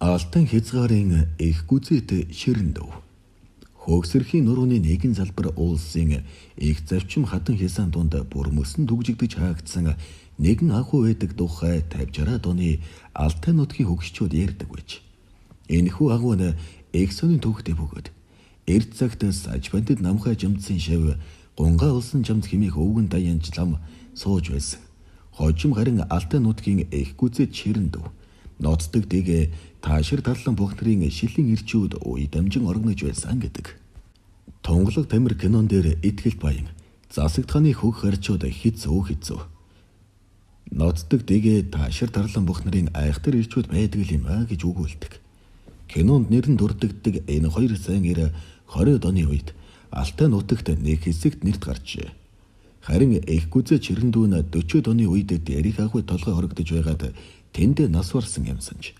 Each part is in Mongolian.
Алтан хязгаарын эх гүзээт ширэндөв. Хөгсөрхийн нурууны нэгэн залбар уулсын их зарчим хатан хясаан дунд бүрмөсөн түгжигдэж хаагдсан нэгэн ахуй байдаг тухай 50 60 оны Алтай нутгийн хөгшчүүд ярьдаг байж. Энэхүү агуу нь их сонин түүхтэй бөгөөд эрт цагт сажбандад намхай жамцын шав гунгаа улсын жамц хэмээх өвгөн даянч лам сууж байсан. Хожим харин Алтай нутгийн эх гүзээт ширэндөв. Ноцдог дэгэ таашир тарлан бүх нарын шилийн ирчүүд үе дамжин орогнож байсан гэдэг. Тунгалаг тамир кинон дээр итгэлт баян засагдханы хөх харчууд хэцүү хэцүү. Ноцдог дэгэ таашир тарлан бүх нарын айхтар ирчүүд байдаг юм а гэж өгүүлдэг. Кинонд нэр нь дурддагдаг энэ хоёр сайн ир 20-од оны үед Алтай нутагт нэг хэсэгт нэрт гарчээ. Харин эх гүзээ чирэндүүн 40-од оны үед дээрих ахуй толгой хорогдож байгаад тэнд нас барсан юмсан ч.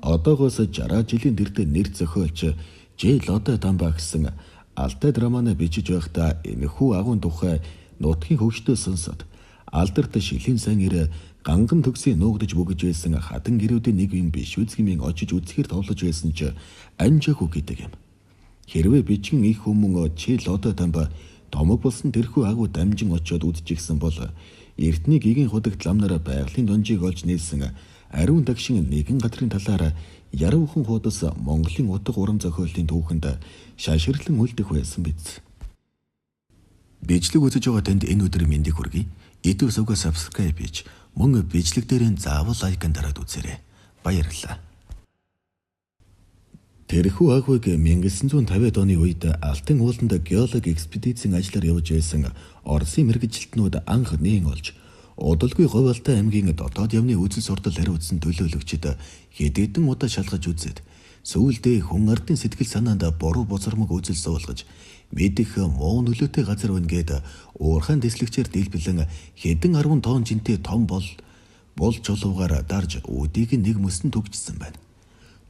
Одоогоос 60 жилийн дэрдэ нэр зохиолч Ж. Лодой Дамба гэсэн Алтай драманы бичиж байхдаа энэхүү агуун тухай нутгийн хөгжтөө сонсоод алдарт шилийн сайн ир ганган төгсийн нуугдаж бөгөж байсан хатан гэрүүдийн нэг юм биш үз хэмээн очиж үзэхээр товлож байсан ч анжаагүй гэдэг юм. Хэрвээ бичгэн их хүмүүн Ч. Лодой Дамба томог болсон тэрхүү агуу дамжин очиод үзчихсэн бол эртний гэгийн худагт ламнараа байгалийн донжийг олж нээлсэн ариун дагшин нэгэн газрын талаар яруухан хуудас Монголын утга урам зохиолын түүхэнд шаширлан үлдэх байсан биз. Бичлэг үзэж байгаа танд энэ өдрийн мэндийг хүргэе. YouTube сувгаа subscribe хийж мөн бичлэг дээрээ заавал лайкан дараад үзээрэй. Баярлалаа. Тэрхүү агуйг 1950-ад оны үед Алтан ууланд геолог экспедицийн ажиллаар явж байсан Оросын мэргэжилтнүүд анх нээн олж удалгүй Говь Алтай аймгийн дотоод явны үзэл сурдал хариуцсан төлөөлөгчид хэд хэдэн удаа шалгаж үзээд сүүлдээ хүн ардын сэтгэл санаанд буруу бузармаг үзэл суулгаж мэдэх муу нөлөөтэй газар байна гээд уурхайн дэслэгчээр дийлбэлэн хэдэн 10 тонн жинтэй том бол чулуугаар дарж үүдийг нэг мөсөн түгжсэн байна.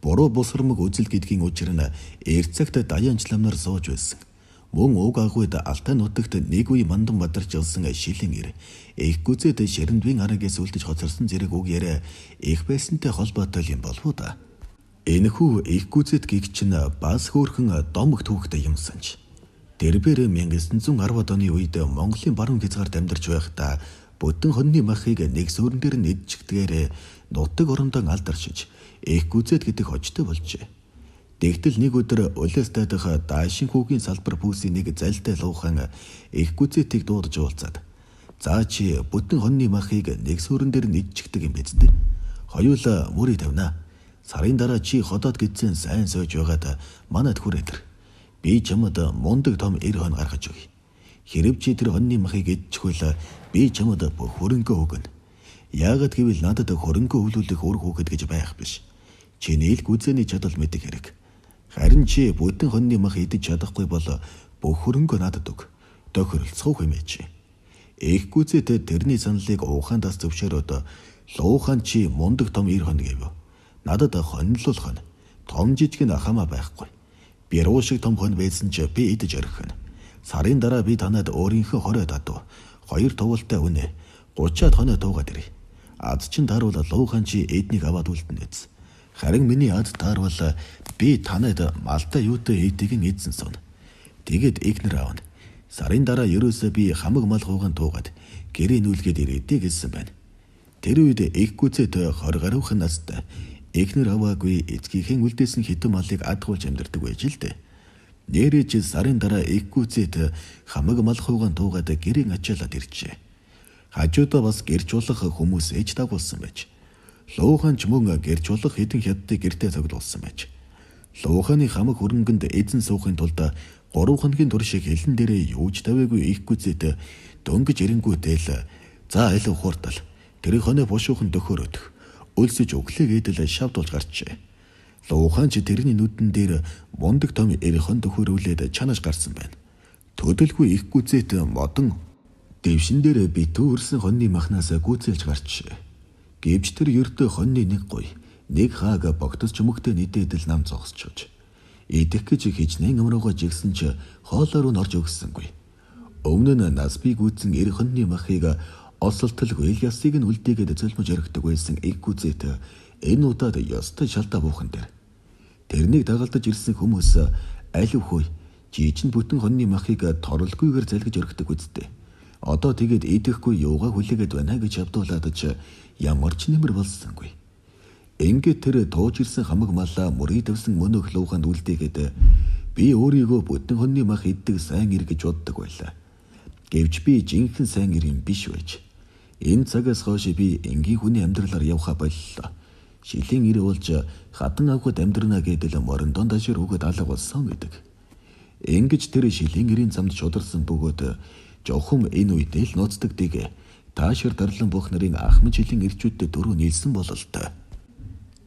Буруу бусармаг үзэл гэдгийн учир нь эрт цагт даяанч ламнаар сууж байсан. Мөн уг агуйд Алтай нутагт нэг үе мандан бадарч явсан шилэн ир эх гүзээд ширэндвийн арагээс үлдэж хоцорсон зэрэг үг яриа их байсантай холбоотой юм болов уу да. Энэхүү эх гүзээд гэгч нь бас хөөрхөн домог түүхтэй юмсан ч. Дэрбээр 1910-ад оны үед Монголын баруун хязгаарт амьдарч байхдаа бүтэн хоньны махыг нэг суурин дээр нь идчихдгээр нутаг орондоо алдаршиж эх гүзээд гэдэг хожтой болжээ. Тэгтэл нэг өдөр улиас дайдах даашин хүүгийн салбар пүүсийн нэг залтай луухан эх гүзээтийг дуудаж уулзаад "За чи бүтэн хоньны махыг нэг суурин дээр нь идчихдэг юм биз дээ. Хоёулаа мөрий тавина. Сарын дараа чи ходоод гидсэн сайн сойж байгаад манад хүрээд ир. Би чамд мундаг том эр хон гаргаж өгье. Хэрв чи тэр хоньны махыг идчихвэл би чамд бүх хөрөнгөө өгнө. Яагаад гэвэл надад хөрөнгөө өвлүүлэх үр хүүхэд гэж байх биш. Чиний л гүзээний чадал мэдэх хэрэг. Харин чи бүтэн хоньны мах идэж чадахгүй бол бүх хөрөнгөө надад өг. Тохиролцох хэмээч." Эх гүзээтэй тэрний саналыг ухаандаас зөвшөөрөөд луухан чи мундаг том эр хон гэв. Надад хоньлол хон. Том жижиг нь хамаа байхгүй. Бяруу шиг том хон байсан ч би идэж орхино. Сарын дараа би танад өөрийнхөө 20 дадуу 2 тувалтай үнэ 30-аад хоноо туугаад ирье. Аз чин тааруул луухан чи эднийг аваад үлдэнэ биз. Харин миний ад таарвал би танад малтай юутай хийдгийг нь эзэн сууна. Тэгээд игнэр аавна. Сарын дараа ерөөсөө би хамаг мал хууган туугаад гэрээ нүүлгээд ирээдэй гэсэн байна. Тэр үед эх гүзээт 20 гаруйхан настай игнэр аваагүй эцгийнхээ үлдээсэн хитэн малыг адгуулж амьдардаг байж л дээ. Нээрээ ч сарын дараа эх гүзээт хамаг мал хууган туугаад гэрийн ачаалаад иржээ. Хажуудаа бас гэрч болох хүмүүс ээж дагуулсан байж. Луухан ч мөн гэрч болох хэдэн хятадыг гэртээ цоглуулсан байж. Лууханы хамаг хөрөнгөнд эзэн суухын тулд 3 хоногийн турш хэлэн дээрээ юуж тавиагүй их гүзээт дөнгөж ирэнгүүтэл за аль ухууртал тэр хоноо бушуухан дөхөөрөдөх өлсөж өглөө гэдэл шавдуулж гарчээ. Луухан ч тэрний нүдэн дээр мундаг том эр хон дөхөөрүүлээд чанаж гарсан байна. Төдөлгүй их гүзээт модон дэвшин дээр битүү өрсөн хоньны махнаас гүйцэлж гарчээ. Гэвч тэр ердөө хоньны нэг гуй нэг хааг богтос чөмөгтэй нийтэдэл нам зогсчихож идэх гэж хичнээн амрууга жигсэн ч хоолоор нь орж өгсөнгүй. Өмнө нь нас бий гүйцэн эр хоньны махыг осолтолгүй л ясыг нь үлдээгээд зөлмөж орхидог байсан эг гүзээт Энэ удаад ёстой шалдаа буухан дээр. Тэрнийг дагалдаж ирсэн хүмүүс аль өхөө жижин бүтэн хоньны махыг торолгүйгээр залгиж өргөдөг үсттэй. Одоо тэгээд идэхгүй юугаа хүлээгээд байна гэж явдуулаад ч ямар ч нэмэр болсонгүй. Ингээд тэр тууж ирсэн хамаг малаа мөрий тавьсан мөнөөх лууханд үлдээгээд би өөрийгөө бүтэн хоньны мах иддэг сайн ир гэж боддог байлаа. Гэвч би жинхэнэ сайн ир юм биш байж. Энэ цагаас хойш би энгийн хүний амьдралаар явхаа боллоо. Шилийн ир болж хадан авахд амьдрна гэдэл морондон дашир өгöd алга болсон гэдэг. Ингэж тэр шилийн эрийн замд шударсан бөгөөд жохом энэ үедээ л нууцдаг дэг таашир дарлан бүх нарын ахмад жилийн ирчүүдтэй дөрөв нийлсэн бололтой.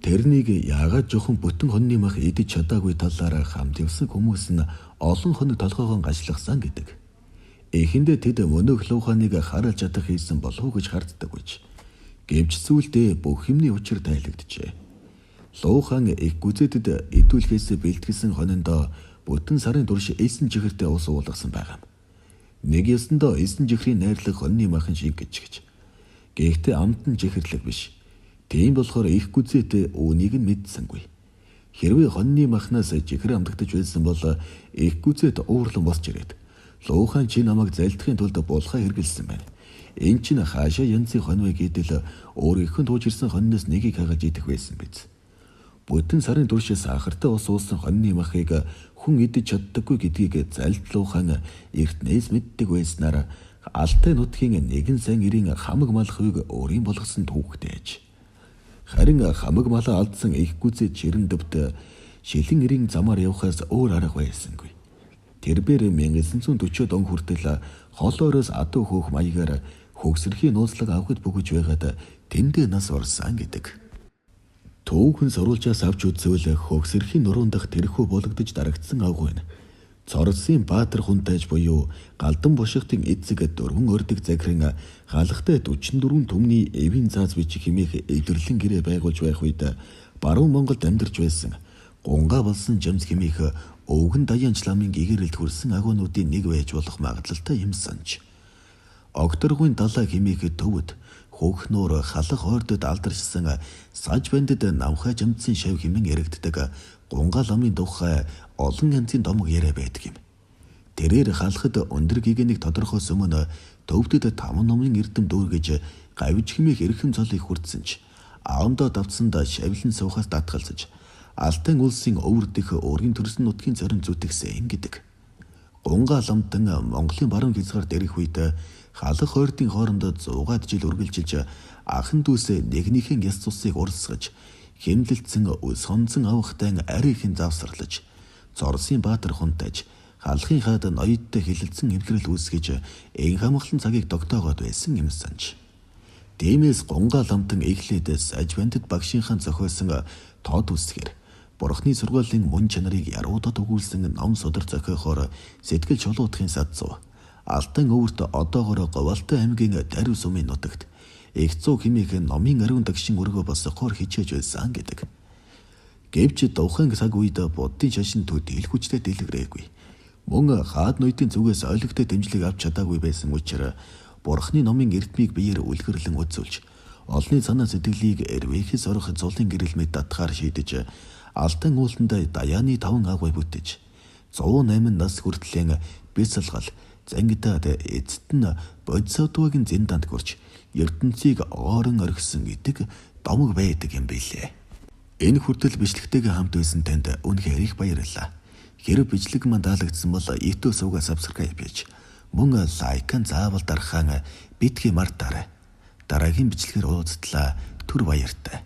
Тэрнийг яагаад жохом бүтэн хоньны мах идэж чадаагүй талаараа хамт явсан хүмүүс нь олон хоног толгоогоон гашлахсан гэдэг. Эхэндээ тэд мөнөөх лууханыг харалж чадах хийсэн болов уу гэж харддаг байж. Гэвч зүйлдээ бүх юмны учир тайлэгджээ. Луухан их гүзээдэд идүүлэхээс бэлтгэлсэн хониндоо бүтэн сарын турш элсэн чихэртэй ус уулгасан байгаа юм. Нэг ёсондоо элсэн чихрийн найрлаг хоньны махан шиг гэж гэж. Гэхдээ амт нь чихэрлэг биш. Тийм болохоор их гүзээтэй үүнийг нь мэдсэнгүй. Хэрвээ хоньны махнаас чихэр амдагдаж байсан бол их гүзээт уурлан босч ирээд луухан чи намайг залдахын тулд булхаа хэрэгэлсэн байна. Эн чинь хаашаа янзын хонь вэ гэдэл өөрийнх нь тууж ирсэн хоньноос нэгийг хагалж идэх байсан биз. Бүтэн сарын турш сахартай ус уусан хоньны махыг хүн идэж чаддаггүй гэдгийг залд луухан эртнээс мэддэг байснаар Алтай нутгийн нэгэн сайн эрийн хамаг малхыг өөрийн болгосон түүхтэйж. Харин хамаг малаа алдсан их гүзээ чирэн дэвт шилэн эрийн замаар явхаас өөр арга байсангүй. Тэрбээр 1940-од он хүртэл хол ороос адуу хөөх маягаар хөгсөрхийн нууцлаг авахд бөгөж байгаад тэндээ нас орсон гэдэг. Түүхэн сурвалжаас авч үзвэл хөгсөрхийн нуруун дах тэрхүү булагдаж дарагдсан авгүй нь Цорсын Баатар хунтайж буюу Галдан бошигтын эцэг дөрвөн ордог захиран халахтай 44 түмний эвийн зааз бичих хэмээх эвдэрлэн гэрээ байгуулж байх үед баруун Монголд амьдарч байсан гунгаа болсон жамс хэмээх өвгөн Даяанч ламын гэгэрэлд хүрсэн агуунуудын нэг байж болох магадлалтай юм санж. Огторгуйн далай хэмээх төвд хөх нуур халах ойрдод алдаршсан саж бандад намхай жамцын шав хэмээн яригддаг гунгаа ламын тухай олон янзын домог яриа байдаг юм. Тэрээр халахад өндөр гэгэнийг тодорхойлсон өмнө төвдөд 5 номын эрдэм дүүргэж гавж хэмээх эрхэм цолыг хүртсэн ч аавдаа давтсанд шавлан суухаас татгалзаж Алтан улсын өвөр дэх өөрийн төрсөн нутгийн зорин зүтгэсэн гэдэг. Гунгаа ламтан Монголын баруун хязгаар дэрэх үед халах ойрдын хоорондоо 100-аад жил үргэлжилж ахан дүүсээ нэгнийхэн яс цусыг урсгаж хэмнэлцэн сонцон авахтай арийнхэн завсарлаж Цорсын Баатар хунтаж халахын хаад ноёдтой хилэлцэн эвлэрэл үүсгэж энх амгалан цагийг тогтоогоод байсан юм санж. Тиймээс гунгаа ламтан эхлээд сажвандад багшийнхаа зохиосон тод үсгээр Бурхны сургаалын мөн чанарыг яруудад өгүүлсэн ном судар зохиохоор сэтгэл чулуутахын сад зов. Алтан өвөрт одоогоор Говьалтай аймгийн Дарив сумын нутагт их зүү хэмээх номын ариун дагшин өргөө босгохоор хичээж байсан гэдэг. Гэвч тухайн цаг үед буддын шашин төдийл хүчтэй дэлгэрээгүй. Мөн хаад ноёдын зүгээс ойлгохтой дэмжлэг авч чадаагүй байсан учраас Бурхны номын эрдмийг биеэр үлгэрлэн үзүүлж олонний санаа сэтгэлийг эрвээхээс орох зулын гэрэлмэд татгаар шийдэж Алтан ууланд Даяаны 5 агуй бүтэж 108 нас хүртлэн бясалгал зангидаад эцэст нь бодисадвагийн зинданд гүрч ертөнцийг оорон орхисон гэдэг домог байдаг юм билээ. Энэ хүртэл бичлэгтэйгээ хамт байсан танд үнэхээр их баярлалаа. Хэрэг бичлэг маань таалагдсан бол YouTube сувгаа subscribe хийж мөн лайк заавал дарахаа битгий мартаарай. Дараагийн бичлэгээр уулзтлаа. Түр баяртай.